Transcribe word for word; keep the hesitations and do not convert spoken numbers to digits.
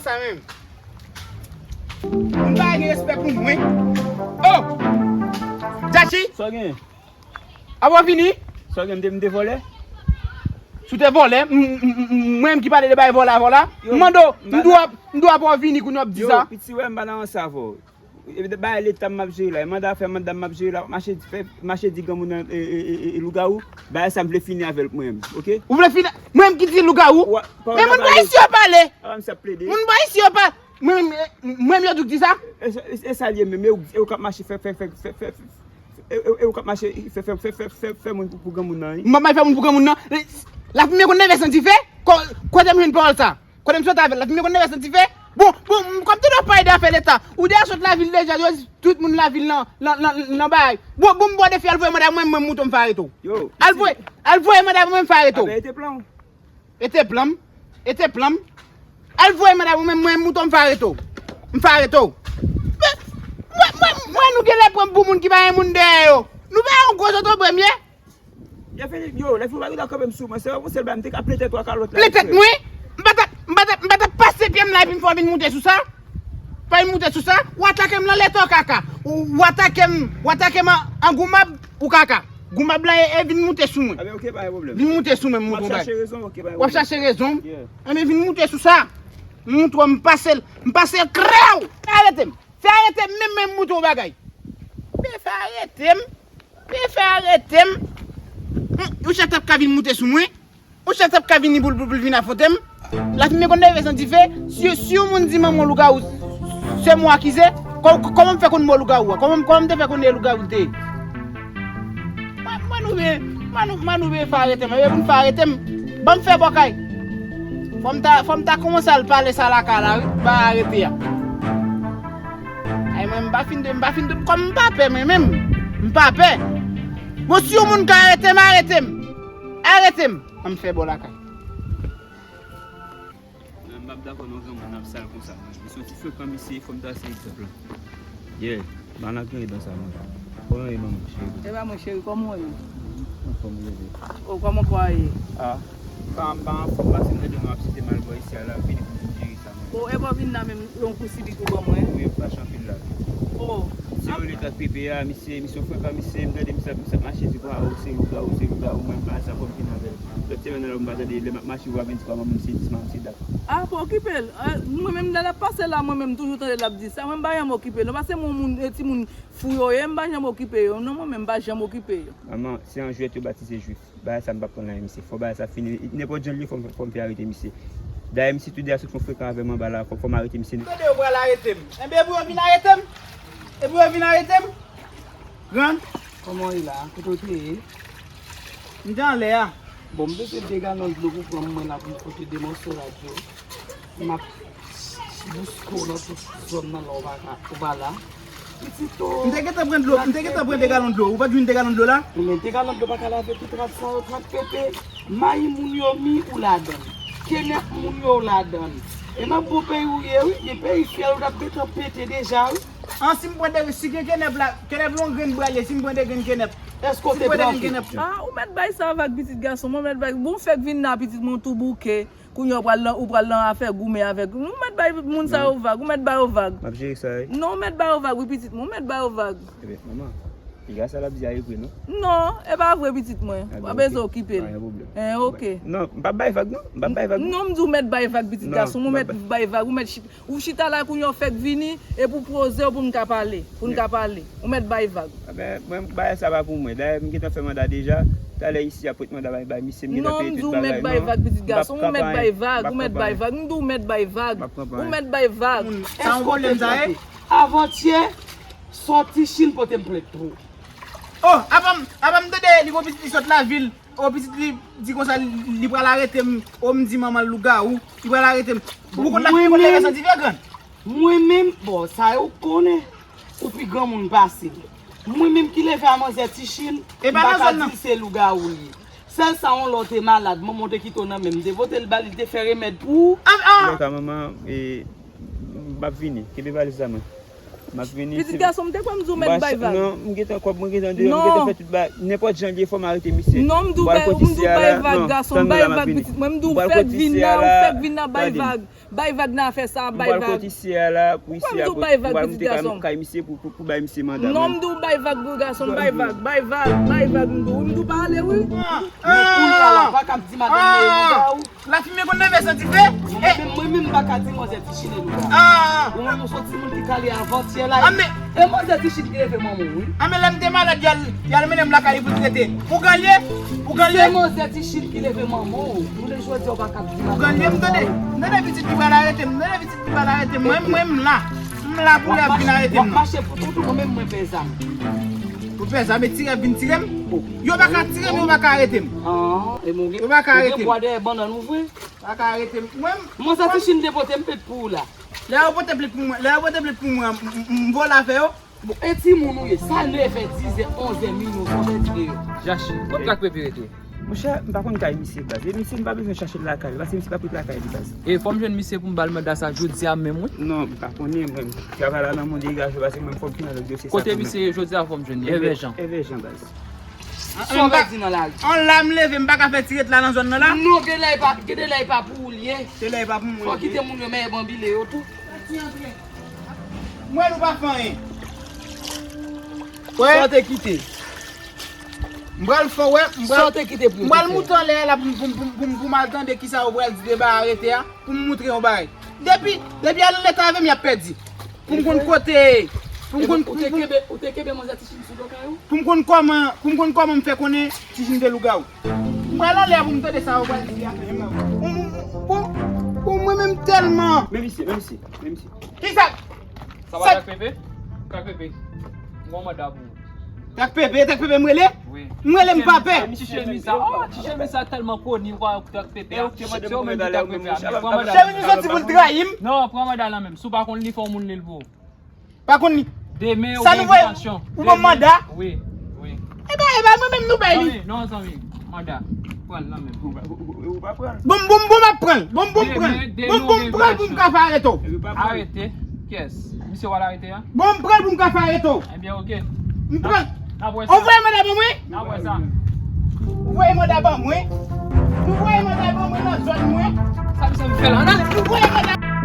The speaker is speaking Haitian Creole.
Sa menm. Moun pa gen respè pou mwen. Oh! Jachi! Sa w gen? Apa w vini? Sa w gen? M te, m te vòlè? Si w te vòlè, m, m, m, m, mwen menm ki pale de bay vòlè, vòlè. Yo, m mande w, m m pa di w nan ap, m di w apa w vini kounye w ap di Yo, sa? Piti, wè, m pa nan ranse avè w. E, e, bagay leta m ap jere la. E manda fè manda m ap jere la. Mache, fè, mache di granmoun nan, e, e, e, e, lougawou. Bagay sa m vle fini avè l mwen menm, oke? Ou vle fini? Mwen menm ki di lougawou? Wa, pa Men moun pa isi yo pale. Apa m se ap plede? Moun pa isi yo pale. Mwen menm, e, mwen menm yo di w di sa? E, e, e sa l ye menm? E ou, e ou k ap mache fè, fè, fè, fè, fè, e, e, e ou k ap mache fè, fè, fè, fè, fè, fè moun pou, pou granmoun nan, wi. M ap mache fè moun pou granmoun nan? E, lafimen konn nève san dife? Ko-, kote m jwenn pawòl sa? Kote m sot avè l la, fime konn nève san dife. Bon, bon, m, kòm tout w ap pale de afè leta, ou deja sot lavil deja, yo di tout moun lavil nan, nan, nan, nan bagay. Bon, bon, m ba w defi, al voye manda mwen, mwen mouton m fè arete w. Yo, Al voye, al voye manda mwen, m fè arete w. Apre, rete plan w. Rete plan m, rete plan m. Al voye manda mwen, mwen mouton m fè arete w. M fè arete w. Men, mwen, mwen, mwen, nou genlè pran m pou moun ki pa gen moun dèyè yo. Nou pa yon gwo zotobre m ye. Yo fini, yo, lè fou pa gen kanpe m sou mwen, se yon sèl bagay, m te ka plen tèt ou ak kalòt la. Plen tèt mwen? M pa t ap, m pa t ap, m pa t ap pase pye m la epi m fè w vin moute sou sa? Fè w vin moute sou sa? Ou atake m nan leta w kaka. Ou, ou atake m, ou atake m an, an goumab, ou kaka. Goumab la e, e vin moute sou mwen. Enben, oke, pa gen pwoblèm. Vin moute sou mwen, m montre w bagay. W ap chache rezon, oke, pa gen pwoblèm. W ap chache rezon? Yeah. Enben, vin moute sou sa. M montre w, m pase l, m pase l krèw! Arete m! Fè arete m, menm mwen m moutre w bagay. Men fè arete m. Men fè arete m. Hum, yon chat ap ka vin moute sou mwen. Yon chat ap ka vini pou l, pou l, pou l vin afwonte m. Lafimen konn nève san dife. Si, si yon moun di manman w lougawou, se mwen w akize. Kò-, kòman m fè konn mo lougawou a? Kòman, kòman m te fè konn e lougawou l te ye? Mwen, mwen nou vle, mwen nou, mwen nou vle fè arete m. Epi pou n fè arete m, ban m fè bòkay. Fò m ta, fò m ta kòmanse al pale sa lakay la, wi, ba arete a. Ay, mwen, m pa fin de, m pa fin de, kòm m pa pè, mwen menm. M pa pè. Bon, si yon moun ka arete m, arete m. Arete m. An m fè bò lakay. Mwen, m p ap dakò non granmoun ap sal konsa, mwen. Li se yon ti frekan, misye, fò m trase egzanp lan. Yeah, ban l ak griyen sa, mwen. Kòman w ye, manman, cheri? E pa mwen, cheri, kòman w ye? Anfòm, ou ye? O, kòman kò a ye? A, pa, m pa anfòm, paske m tande nou ap site m al bò isi a la, vini pou m jere sa, mwen. O, e pa w vin la menm, yon kou sibi tou ban mwen? Wi, m fache anpil la. O. Se yo leta k pepe a, misye, misye frekan, misye, m tande misye ap, misye ap mache di kwa, o, se lougawou, se lougawou, mwen, m pa sa fò m fini avè l. Lòt semèn nan, lè m pa tande, lè m ap mache, ou ap vin di kwa, manman, m se dis, manman, m se dat. A, pa okipe l. A, mwen menm, lè l ap pase la, mwen menm, m toujou tande l ap di sa. Mwen, m pa janm okipe l. Non, paske mwen, moun, e, timoun fou yo ye, m pa janm okipe yo. Non, mwen menm, m pa janm okipe yo. Manman, se yon jwèt yo batize Jwif. Bagay sa, m p ap pran l nan men misye. Fò bagay sa fini. Nenpòt jan l ye, fò m, fò m fè arete misye. Dayè, misye tou deja sot fè yon frekan avè m anba la. Fò, fò m arete misye. Tande, yo pral arete m. Enben, pou yo vin arete m. E pou yo vin arete m. Grann. Kòman w ye la? Kote w te ye? M te anlè a. Bon, m bezwen de galon dlo pou pran mwen la pou m pote de mòso rad yo. M ap bouske w nan tout zòn nan la w pa ka, ou pa la. Pitit o. M te gentan pran dlo, m te gentan pran de galon dlo. Ou pa t jwenn de galon dlo la? Men de galon dlo pa ka lave tout rad sa yo, trant pepe. Mayi moun yo mi ou ladan l. Kenèp moun yo ou ladan l. E nan bon peyi ou ye wi, gen peyi fyèl ou t ap gentan pete deja wi. An, si m pran de, si gen kenèp la, kenèp yon grenn bwa l ye, si m pran de grenn kenèp. Èske w te pran kenèp? A, ou mèt bay sa vag, pitit gason mwen, ou mèt bay. Bon, fèk vin la, pitit mwen, ou tou bouke. Kounye a ou pral nan, ou pral nan afè goumen avèk. Ou mèt bay moun sa yo vag, ou mèt ba yo vag. M ap jere sa, wi. Non, ou mèt ba yo vag, wi, pitit mwen, ou mèt ba yo vag. Ebyen, manman, piga sa l ap di a e vre, non? Non, e pa vre, pitit mwen. Ou pa bezwen okipe l. Pa gen pwoblèm. En, oke. Non, m p ap bay vag, non. M p ap bay vag, non. Non, m di ou mèt bay vag, pitit gason mwen, ou mèt bay vag, ou mèt chita. Ou chita la kounye a w fèk vini, epi w poze w pou n ka pale, pou n ka pale. Ou mèt bay vag. Enben, mwen, bagay sa pa pou mwen. Dayè, m gentan fè manda deja. Talè isi a pou manda bay, bay misye, m gentan peye tout bagay. Non, m di w mèt bay vag, pitit gason. Ou mèt bay vag, ou mèt bay vag. M di w mèt bay vag. Ou mèt bay vag. Sa yon pwoblèm sa ye? Avantyè, sòti Chin pote m plent pou ou. Oh, apa m, apa m tande li gon pitit li sot lavil. O, pitit li di konsa, li pral arete m. O, m di manman l lougawou, li pral arete m. Ou konn la fi konn leve santi vye grann? Mwen menm, bon, sa yo konnen, ou pi granmoun pase m. Mwen menm ki leve a manzè Ti Chin, m pa ka di l se lougawou l ye. Sèl sa yon lè w te malad, manman w te kite w nan men m, m te pote l ba li, li te fè remèd pou ou. Antouka, manman, e, m ap vini. Kenbe valiz la, mwen. M ap vini. Pitit gason m, te kwè m di w mèt bay vag. Non, m gentan kòb, mwen gentan deyò, m gentan fè tout bagay. Nenpòt jan l ye, fò m arete misye. Non, m di w bay vag, gason, bay vag, pitit mwen, m di w fèk vin la, ou fèk vin la, bay vag. Bay vag nan afè sa, bay vag. M pral kot isye a la, pou isye a, m pral monte kay misye pou, pou, pou bay misye manda. Non, m di w bay vag, gwo gason, bay vag, bay vag, bay vag, m di w, m di w pa ale, wi. Men kounye a la, pa kab di madanm mwen, manda ou. Lafimen konn leve santi fe. Mwen menm, mwen menm m pa ka di manzè ti chine nou la. Ou menm ou se yon timoun ki kale avantyè la. E manzè ti chine ki leve manman w, wi. A men lè m te malad, y al, y al mennen m lakay li pou l trete. Ougan l ye? Ougan l ye? Se manzè ti chine ki leve manman w. Jounen jodi a ou pa ka di manzè. Ougan l ye, m tande. M tande pitit li pral arete m. M tande pitit li pral arete m. Mwen, mwen m la. M la pou lè vin arete m. W ap mache pou toutou, mwen menm mwen pè zam. Ou pè zam, e ti rèv vin tire m? Yo pa ka tire m, yo pa ka arete m. Yo pa ka arete m. Ou gen bwa dèyè bannann ou vre? Pa ka arete m. Mwen, m... Manzè ti chine te pote m plet pou ou la. Lè yo pote plet pou mwen, lè yo pote plet pou mwen, m, m, m vole avè yo. Bon, e timoun ou ye, sa nevè, dizè, onzè, minwi, ou son pèdi deyò. Jachi, kot Krak Pepe rete? Monchè, m pa konn kay misye baz. E misye m pa bezwen chache l lakay li, paske misye p ap ret lakay li baz. E fò m jwenn misye pou m ba l manda sa jodi a menm, wi. Non, m pa konnen, mwen. Travay la nan mwen degaje, paske mwen fò m fini avèk dosye sa. Kote misye ye jodi a, fò m jwenn li. Evè Jan. Evè Jan baz. Sa w pèdi nan lari? An la m leve, m pa ka fè ti ret la nan zòn nan la. Non, gen lè e pa, gen de lè e pa pou ou l ye. Gen lè e pa pou mwen. Fò kite moun yo mèye banbile yo tou. Mwen nou pa fè anyen. Wè. Sa w te kite. M pral fè, wè, m pral, sa w te kite pou yo te fè. M pral moute anlè a la pou m, pou m, pou m, pou m, pou m al tande kisa yo pral di deba arete a, pou m moutre yon bagay. Depi, depi al anlè ta avè m, y ap pèdi. Pou m konn kote, pou m konn, ou te kenbe, ou te kenbe manzè ti chine sou do kay ou? Pou m konn kòman, pou m konn kòman m fè konnen ti chine te lougawou. M pral anlè a pou m tande sa yo pral di a. Pou, pou, pou mwen menm tèlman. Men misye, men misye, men misye. Kisa? Sa pa Krak Pepe? Krak Pepe. M gon manda pou ou. Krak Pepe, Krak Pepe m rele? Wi. M rele m pa pè. Ti chemiz sa, oh, ti chemiz sa tèlman koni, ou pa wè Krak Pepe a. Se ou menm ki Krak Pepe a. Pran manda. Chemiz ou soti pou l trayi m? Non, pran manda lan menm. Si w pa konn li, fè yon moun li l pou ou. Pa konn li. Demen ou gen envitasyon. Ou ban m manda? Wi, wi. E ba, e ba mwen menm nou bay li. Zanmi, non, zanmi. Manda. Pran l nan men. Ou pa, ou, ou, ou pa pran l. Bon, bon, bon, m ap pran l. Bon, bon, m pran l. Bon, bon, m pran l pou m ka fè arete w. Arete? Kiyès? Misye w al arete a? Bon, m pran l pou m ka fè arete w. Ebyen, oke. M pran l. N ap wè sa. Ou voye manda ban mwen? N ap wè sa. Ou voye manda ban mwen? Ou voye manda ban mwen nan zòn mwen? Sa misye ap fè la? Ou voye manda.